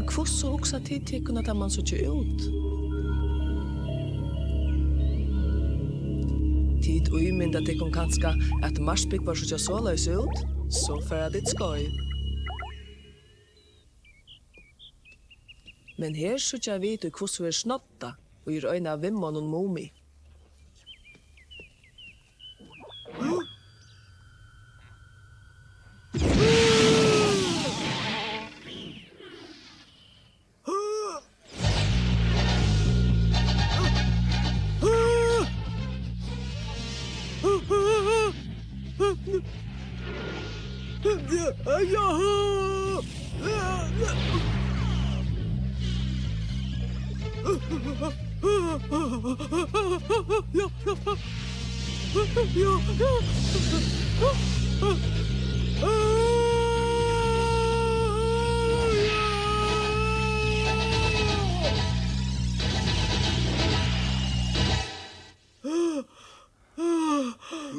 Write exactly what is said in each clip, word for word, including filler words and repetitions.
Hvussu hugsa tit tykkum, at tað man síggja út? Tit ímynda tykkum kanska, at marsbúgvar síggja soleiðis út? So fara tit skeiv. Men her síggja vit, í hvussu er Snodda, ið er ein av vinmonnum Mumi.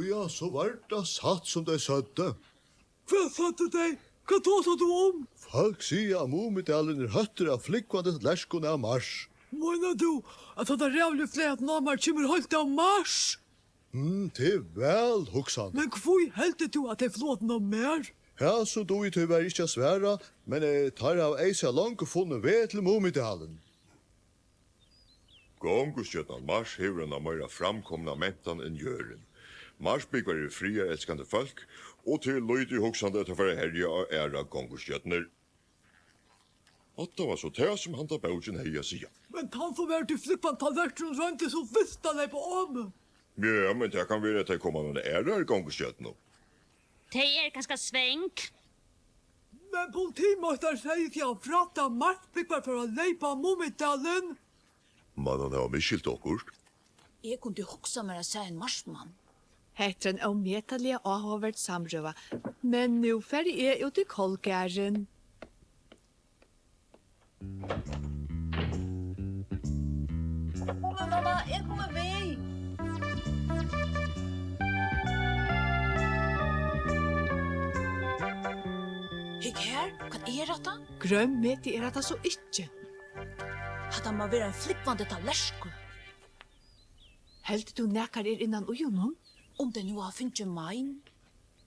Ja, so var tað satt, sum tey søgdu. Hvat søgdu tey? Hvat tosar tú um? Fólk siga, at Mumidalin er hóttur av flúgvandi tallerkum av Mars. Meinar tú, at hetta ræðuliga fleygan á Mars kemur heilt av Mars? Mm, tað er væl hugsandi. Men hví heldur tú, at tey flugu á mær? Hasum dugi eg tíverri ikki at svara, men, eh, teir hava eisini longu funnið veg til Mumidalin. Gongustjørnan Mars hevur eina meira framkomna mentan enn jørðin. Marsbúgvar eru friðarelskandi fólk, og tað er lítið hugsandi, at teir fara at herja á aðrar gongustjørnur. Hatta var so tað, sum handa bókin hevði at siga. Men tann, sum var úti í flúgvandi tallerkinum, royndi so vist at leypa á meg. Ja, men tað kann vera, at tey koma á eina aðra gongustjørnu. Tey eru kanska svong. Men politimeistarin segði seg hava frætt, at marsbúgvar fóru at leypa á Mumidalin. Man hann hava misskilt okkurt? Eg kundi hugsað mær at sæð ein marsmann. Hetta er ein ómetaliga áhugaverd samrøða, men nú fari eg út í kálgarðin. Mamma, mamma, eg komi við. Hygg her, hvat er hatta? Grønmeti er hatta so ikki. Hatta má vera ein flúgvandi tallerkur. Heldur tú, nakar er innan í honum? Um tey nú hava fingið mein?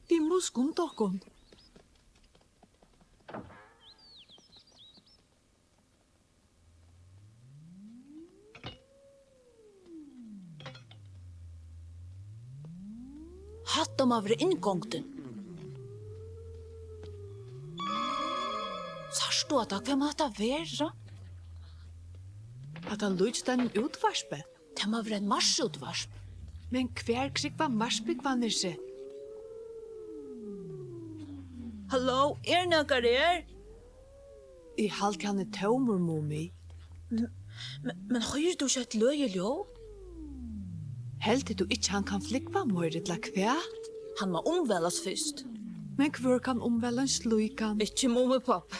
Vit mugu skunda okkum. Hatta má vera inngongdin. Sært tú hatta? Hvat má hatta vera? Hatta líkist einum útvarpi. Tað má vera eitt marsútvarp. Men hvar krógva marsbúgvarnir seg? Halló, er nakar her? Eg haldi, hann er tómur, Mumi. Men, men, men hoyrir tú ikki eitt løgið ljóð? Heldur tú ikki, hann kann flúgva meir, ella hvat? Hann má umvælast fyrst. Men hvør kann umvæla ein slíkan? Ikki Mumipápi.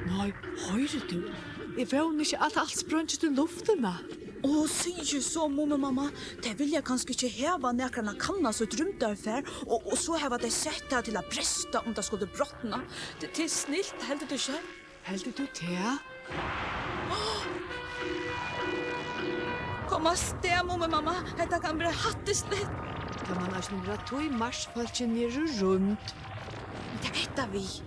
Nei, hoyrir tú? Eg vóni ikki, at alt spreingist í luftina. Ó, sig ikki so, Mumimamma. Tey vilja kanska ikki hava nakran at kanna sítt rúmdarfar, og, og so hava tey sett tað til at bresta, um tað skuldi brotna. Tað, tað er snilt, heldur tú ikki? Heldur tú tað? Kom avstað, Mumimamma. Hetta kann vera hættisligt. Tað man eisini vera, tí marsfólkini eru rýmd. Men tak hetta við.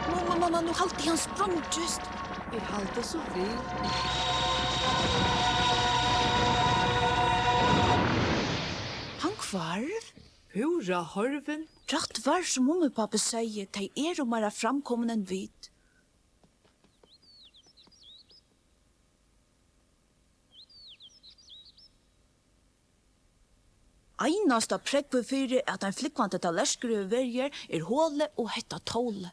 Mumimamma, nú haldi eg, hann spreingist. Eg haldi so við. Hann hvarv. Púra horvin. Rætt var, sum Mumipápi segði, tey eru meira framkomin enn vit. Einasta prógvið fyri, at ein flúgvandi tallerkur hevur verið her, er holið og hetta tólið.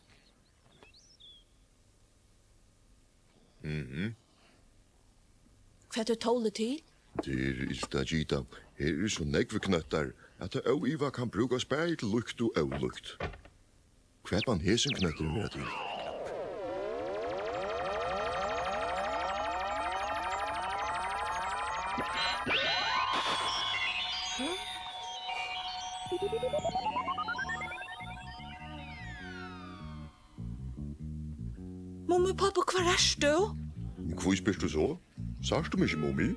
Mhm. Hvat er tólið til? Tað er ilt at gita. Her eru so nógvir knøttar, at tað óivað kann brúkast bæði til líkt og ólíkt. Hvat man hesin knøtturin vera til? Mummi, pápi, hvar ert tú? Hví spyrt tú so? Sært tú meg ikki, Mummi?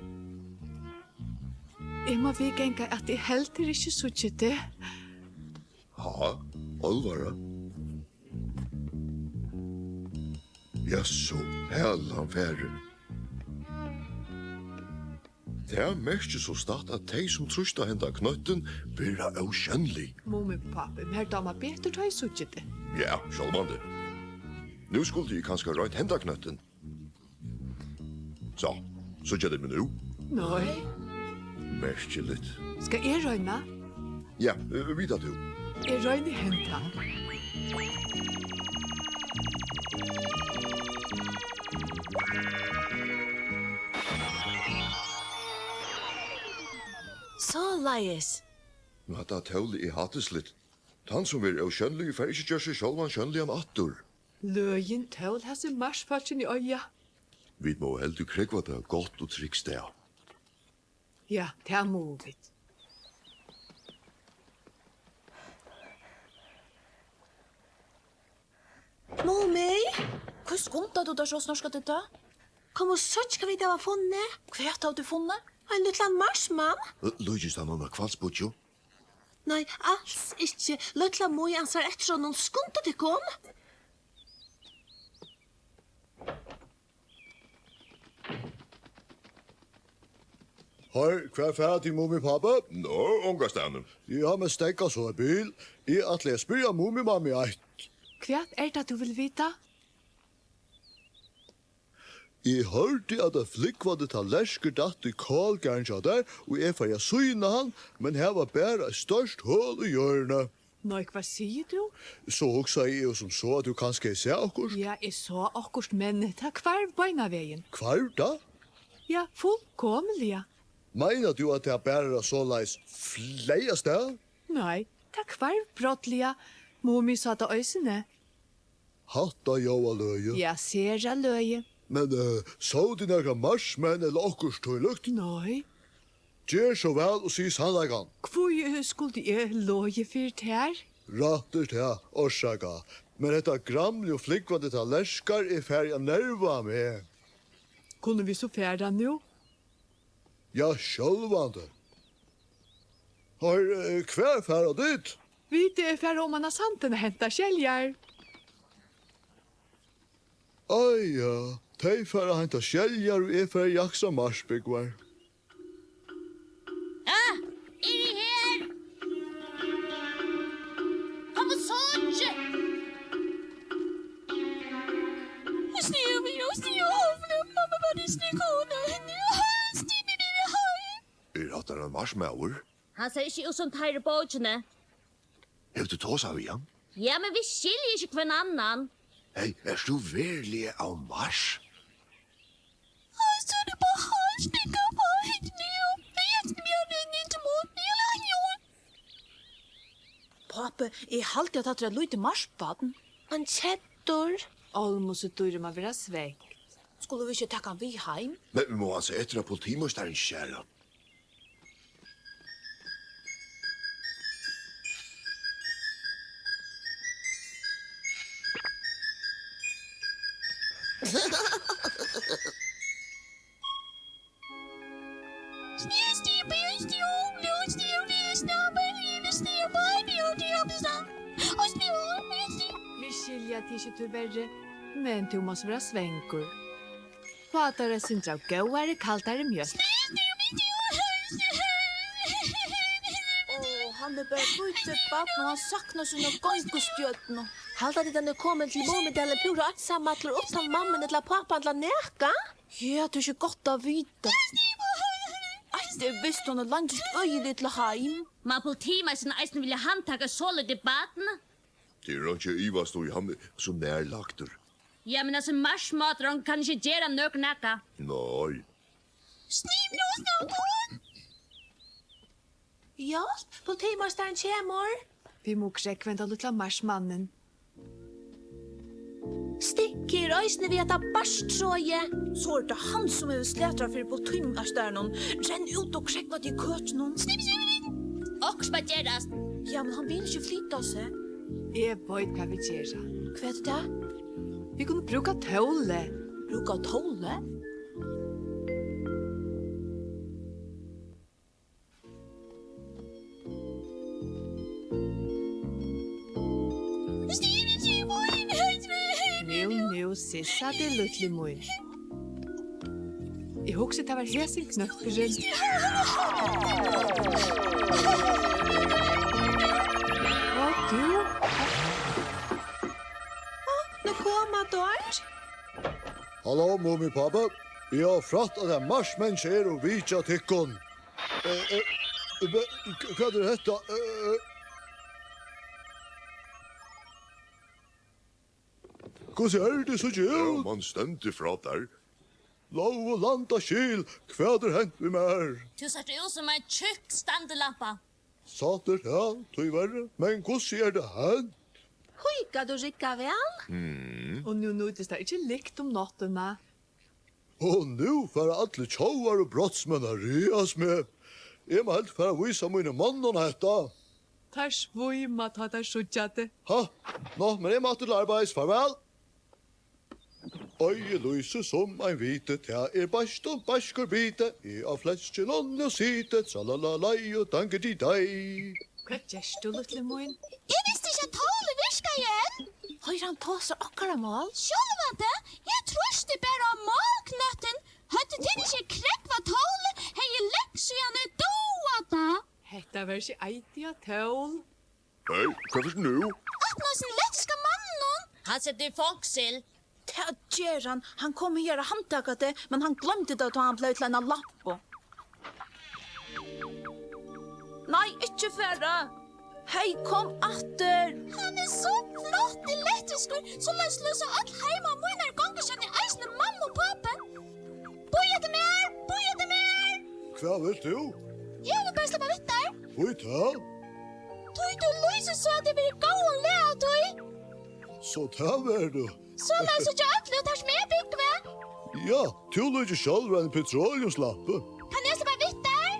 Eg má viðganga, at eg heldur ikki síggi teg. Ha? Álvara? Ja, so, her er hann farin. Tað merkir sostatt, at tey, sum trýsta henda knøttin, verða ósjónlig. Mumipápi, mær dámar betur, tá eg síggi teg. Ja, sjálvandi. Nú skuldi eg kanska roynt henda knøttin. So, síggja tey meg nú? Nei. Merkiligt. Skal eg royna? Ja, eh, vita tú. Eg royni henda. Soleiðis. Nú, hatta tólið er hættisligt. Tann, sum verður ósjónligur, fær ikki gjørt seg sjálvan sjónligan aftur. Løgin tól hasi marsfólkini eiga. Vit mugu heldur krógva tað gott og trygt stað. Ja, tað mugu vit. Mumi, hví skundar tú tær so, Snorkfrøkun? Kom og síggj, hvat vit hava funnið. Hvat hava tit funnið? Ein lítlan marsmann. L-, líkist hann honum Hvalspýggju? Nei, als ikki. Lítla Mý ansar eftir honum. Skundið tykkum. Hey, hvar fara tit, Mumipápi? Nå, ongastaðni. Eg havi mist steðgað so ein bil. Eg ætli at spyrja Mumimammu eitt. Hvat er tað, tú vil vita? Eg hoyrdi, at ein flúgvandi tallerkur datt í kálgarðin hjá tær, og eg fari at sýna hann, men har var bara eitt stórt hol í jørðini. Nei, hvat sigur tú? So hugsaði eg sum so, at tú kanska hevði sæð okkurt. Ja, eg sá okkurt, men tað hvarv beinanvegin. Hvarv tað? Ja, fullkomiliga. Meinar tú, at tað bara soleiðis fleyg avstað? Nei, tað hvarv brádliga. Mumi sá tað eisini. Hatta ljóðar løgið. Ja, sera løgið. Men, eh, sóu tit nakrar marsmenn ella okkurt tílíkt? Nei. Ger so væl og sig sannleikan. Hví, eh, skuldi eg logið fyri tær? Rætt er tað, orsaka. Men hetta gramlið um flúgvandi tallerkar er farið at nerva meg. Kunnu vit so fara nú? Ja, sjálvandi. Hey, eh, hvar fara tit? Vit, eh, fara oman á sandin at henta skeljar. Ai, ja, tey fara at henta skeljar og eg fari at jaksa marsbúgvar. Ah, eri her! Kom og síggj! Snív, snív, mamma, bara snív, kona, snív, snív, snív. Er hatta ein marsmaður? Hann sær ikki út sum teir í bókini. Hevur tú tosað við hann? Ja, men vit skilja ikki hvønn annan. Hey, ert tú veruliga av Mars? Pápi, eg haldi, at hatta er eitt lítið marsbarn. Hann keddur. Olmussu dýrið má vera svekt. Skulu vit ikki taka hann við heim? Men vit mugu ansa eftir, at politimeistarin sær hann. Vit skilja teg ikki, tíverri, men tú mást vera svangur. Fá tær eitt sindur av góðari, kaldari mjólk. Ó, hann er bara eitt lítið barn, og hann saknar sína gongustjørnu. Halda tit, hann er komin til Mumidalin púra einsamallur, uttan mammuna ella pápan ella nakað? Ja, tað er ikki gott at vita. Eitt er vist, hon er leingist øgiliga illa heim. Man politimeistarin eisini vilja handtaka so lítið barn? Tað er einki at ivast í, hann er so nærlagdur. Ja, men hasin marsmaðurin kann ikki gera nøkur nakað. Nei. Hjálp, politimeistarin kemur. Vit mugu krógva henda lítla marsmannin. Stinky er eisini við hetta barstrogið. So er tað hann, sum hevur slatrað fyri politimeistaranum. Renn út og krógva teg í køkinum. Okkurt má gerast. Ja, men hann vil ikki flyta seg. Eg veit, hvat vit gera. Hvat er tað? Vit kunnu brúka tólið. Brúka tólið? Nú, nú, sissa teg, lítli mín. Eg hugsi, tað var hesin knøtturin. Og tú? Nú koma teir. Halló, Mumipápi. Eg havi frætt, at ein marsmenniskja er og vitja tykkum. Eh, eh, hva, hvat er hetta? Eh, eh. Hvussu er tað, síggi eg út? Ja, man stendur frá tær. Lov og landa skil, hvat er hent við mær? Tú sært út sum ein tjúkk standilampa. Satt er tað, tíverri. Men hvussu er tað hent? Híkar tú, riggar væl. Mm. Og nú nýtist tað ikki lykt um náttina. Og nú fara allir tjóvar og brotsmenn at ræðast meg. Eg má heldur fara at vísa mínum monnum hetta. Teir svíma, tá teir síggja teg. Ha? Ná, men eg má aftur til arbeiðis. Farvæl. Ei, eg lýsi sum ein viti, tað er beiskt og beiskur biti, eg á fleskinum nú siti, tralala-lei og dangidi-dei. Hvat gert tú, lítli mín? Eg visti ikki, at tólið virkaði enn. Hoyr, hann tosar okkara mál. Sjálvandi, eg trýsti bara á málknøttin. Høvdu tit ikki krógvað tólið, hevði eg langt síðani dáað tað. Hetta var ikki eitt tól. Hey, hvat fert nú? At ná sínum elektriska manninum. Hann situr í fongsul. Tað ger hann. Hann kom her at handtaka teg, men hann gloymdi tað, tá hann bleiv til eina lampu. Nei, ikki fara. Hey, kom aftur. Hann er so flott elektriskur, soleiðis lýsa øll heima á mínari gongustjørnu, eisini mamma og pápi. Bíða eftir mær, bíða eftir mær. Hvat vilt tú? Eg vil bara sleppa við tær. Hví tað? Tí tú lýsir so, at eg verði í góðum lag av tí. So tað verður tú. Soleiðis síggja øll út, har sum eg búgvi. Ja, tú líkist sjálvur eini petroleumslampu. Kann eg sleppa við tær?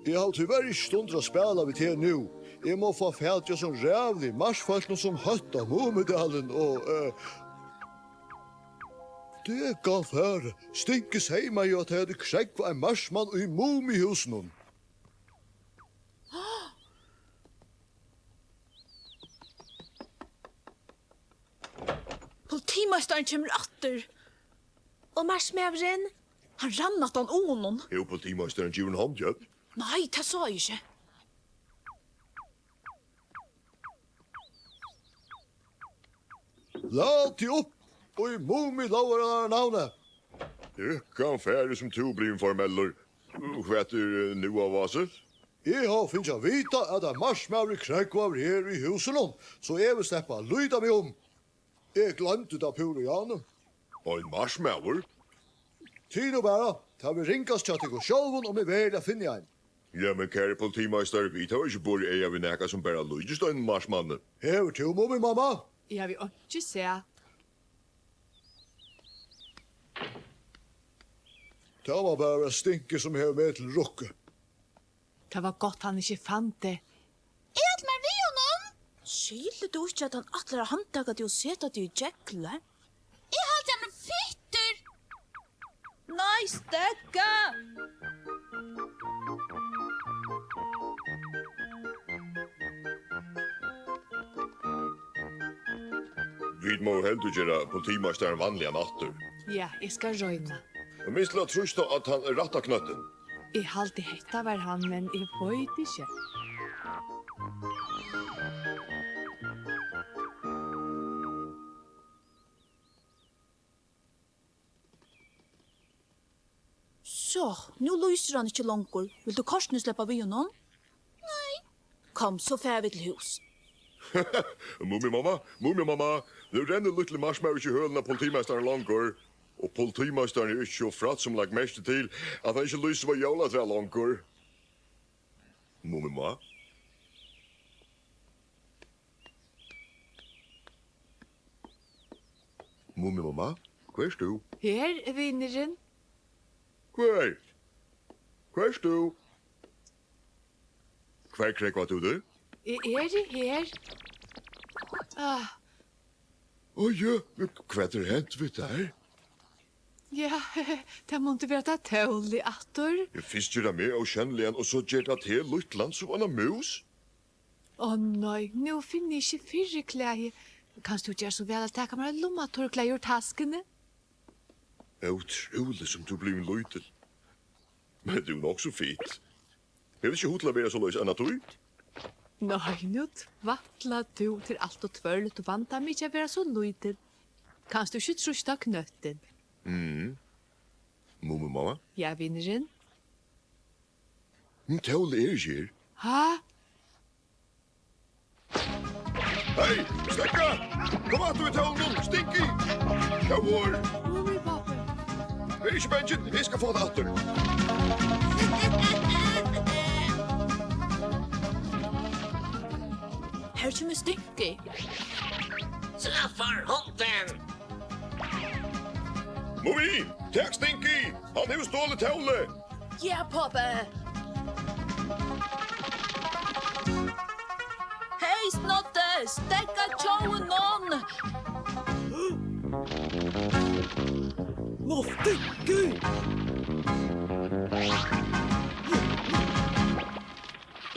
Eg havi tíverri ikki stundir at spæla við teg nú. Eg má fáa fatur í hesum ræðuligu marsfólkunum, sum hótta Mumidalin og, eh, Dekan fari, Stinki seymaði, at tey høvdu krógvað ein marsmann í Mumihúsinum. Politimeistarin kemur aftur. Og marsmaðurin? Hann rann aftan á honum. Hevur politimeistarin givið honum hondjørn? Nei, tað sá eg ikki. Latið upp í Mumilógarannara navni. Dekan fari, sum tú blivin formellur. Hvat er, eh, nú á vási? Eg havi fingið at vita, at ein marsmaður er krógvaður her í húsinum, so eg vil sleppa at líta meg um. Eg gloymdi tað púra í áðni. Ein marsmaður? Tig nú bara, tað verður ringast hjá tykkum sjálvum, um eg veruliga finni ein. Ja, men kæri politimeistari, vit hava ikki borið eyga við nakað, sum bara líkist einum marsmanni. Hevur tú, Mumimamma? Eg havi einki sæð. Tað má bara vera Stinki, sum hevur meg til rukku. Tað var gott, hann ikki fann teg. Eg haldi mær við honum. Skilur tú ikki, at hann ætlar at handtaka teg og seta teg í gjógv? Eg haldi, hann er fittur. Nei, steðga! Vit mugu heldur gera politimeistaran vanligan aftur. Ja, eg skal royna. Og minst til at trýsta á tann rætta knøttin. Eg haldi, hetta var hann, men eg veit ikki. So, nú lýsir hann ikki longur. Vilt tú kortini sleppa við honum? Nei. Kom, so fara vit til hús. Mumimamma, Mumimamma, nú rennur lítli marsmaður ikki í hølini á politimeistaranum longur. Og politimeistarin hevur ikki so frægt sum lagt merki til, at hann ikki lýsir upp á jólatræ longur. Mumimamma? Mumimamma, hvar ert tú? Her, vinurin. Hvar? Hvar ert tú? Hvar krógvar tú teg? Eg eri her. Ah. Á, ja, men hvat er hent við tær? Ja, tað mundi vera tað tólið aftur. Ja, fyrst ger tað meg ósjónligan, og so ger tað teg lítlan sum eina mús. Ó nei, nú finni eg ikki fyri klæði. Kanst tú gera so væl at taka mær eitt lummaturriklæði úr taskuni? Ótrúligt, sum tú ert blivin lítil. Men tú ert nokk so fitt. Hevur ikki hug til at vera soleiðis annað tí? Nei, nú tvætlar tú. Tað er alt ov tvørligt og vandamikið at vera so lítil. Kanst tú ikki trýsta á knøttin? Mhm. Mumimamma? Ja, vinurin? Men tólið er ikki her. Ha? Hey, Stekka! Kom aftur við tólinum, Stinky! Tjóvur! Mumipápi! Ver ikki bangin, eg skal fáa tað aftur. Her kemur Stinky. Straffar hunden! Mumi, tak Stinky! Hann hevur stolið tólið! Ja, pápi! Hey, Snotti, steðga tjóvinum! Ná, Stinky!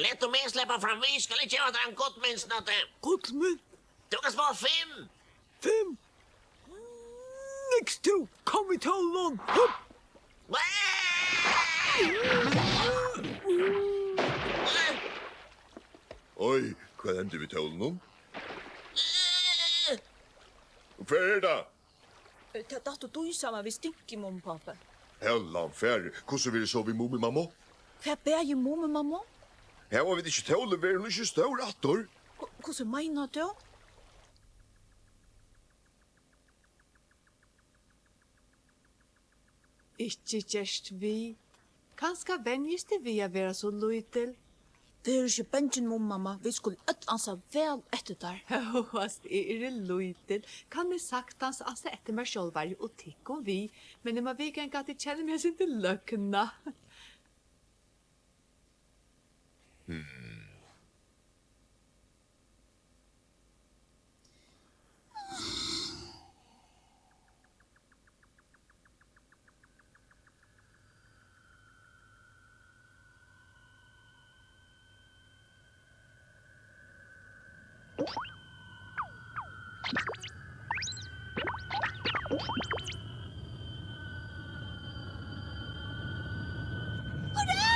Lat tú meg sleppa fram við, skal eg geva tær ein gullmynt, Snotti. Gullmynt? Tú kanst fáa fimm. Fimm. Niks tú, kom við tólunum. Hup. Oj, hvat hendi við tólunum? Hvar er tað? Eh, tað datt og dýsaði við Stinky, Mumipápi. Hellan fari, hvussu verður so við Mumimammu? Hvat bagir Mumimammu? Hava vit ikki tólið, verður hon ikki stór aftur. Hva, hvussu meinar tú? Ikki gerst við. Kanska venjist tú við at vera so lítil. Ver ikki bangin, Mumimamma. Vit skulu øll ansa væl eftir tær. Hóast eg eri lítil, kann eg saktans ansa eftir mær sjálvari og tykkum við. Men eg má viðganga, at eg kenni meg eitt sindur løgna. Hmm. Hurra!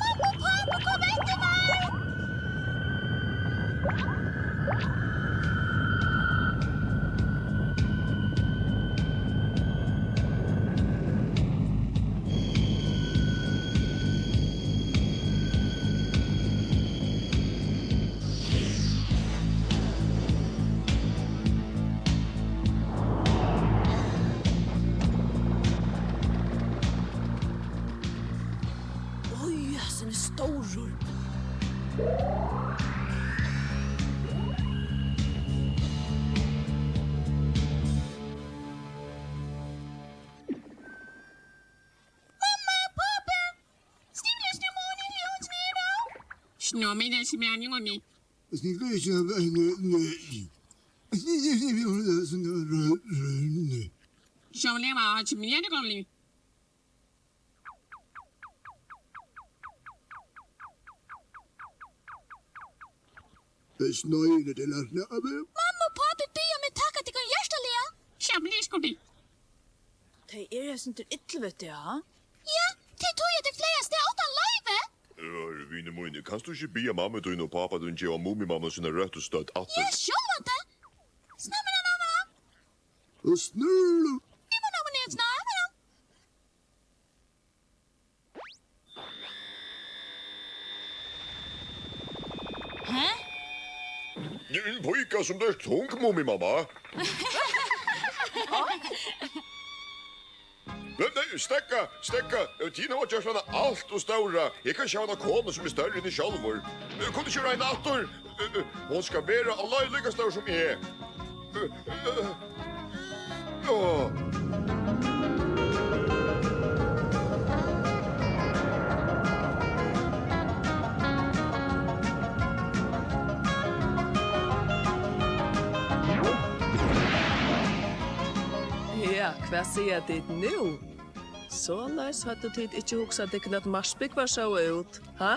Mamma og pápi koma eftir mær! Oj, hasin er stórur. Mamma, pápi, stimla, stimla, stimla. Stimla, stimla, stimla. Sjónleiva, sjónleiva. Tað snørir til at snøra. Mamma og pápi biðja meg takka tykkum hjartaliga. Sjálvandi skuldi. Tey eru eitt sindur ill við teg, ha? Ja, tey tí at tey fleyga avstað uttan loyvi. Ør, vinur mín, kanst tú ikki biðja mammu tína og pápa tín geva Mumimammu sína røttu stødd aftur? Ja, sjálvandi. Snømra, mamma. Og snurru. Vit mugu nokk ned snømra. Hæ? Ein píka sum tú ert tung, Mumimamma. Nei, nei, steðga, steðga. Tit hava gjørt hana alt ov stóra. Eg kann ikki hava eina konu sum er størri enn eg sjálvur. Kunnu tit ikki royna aftur? Hon skal vera á leið líka stór sum eg. Hvat siga tit nú? Soleiðis høvdu tit ikki hugsað tykkum, at Mars búgvar sóu út, ha?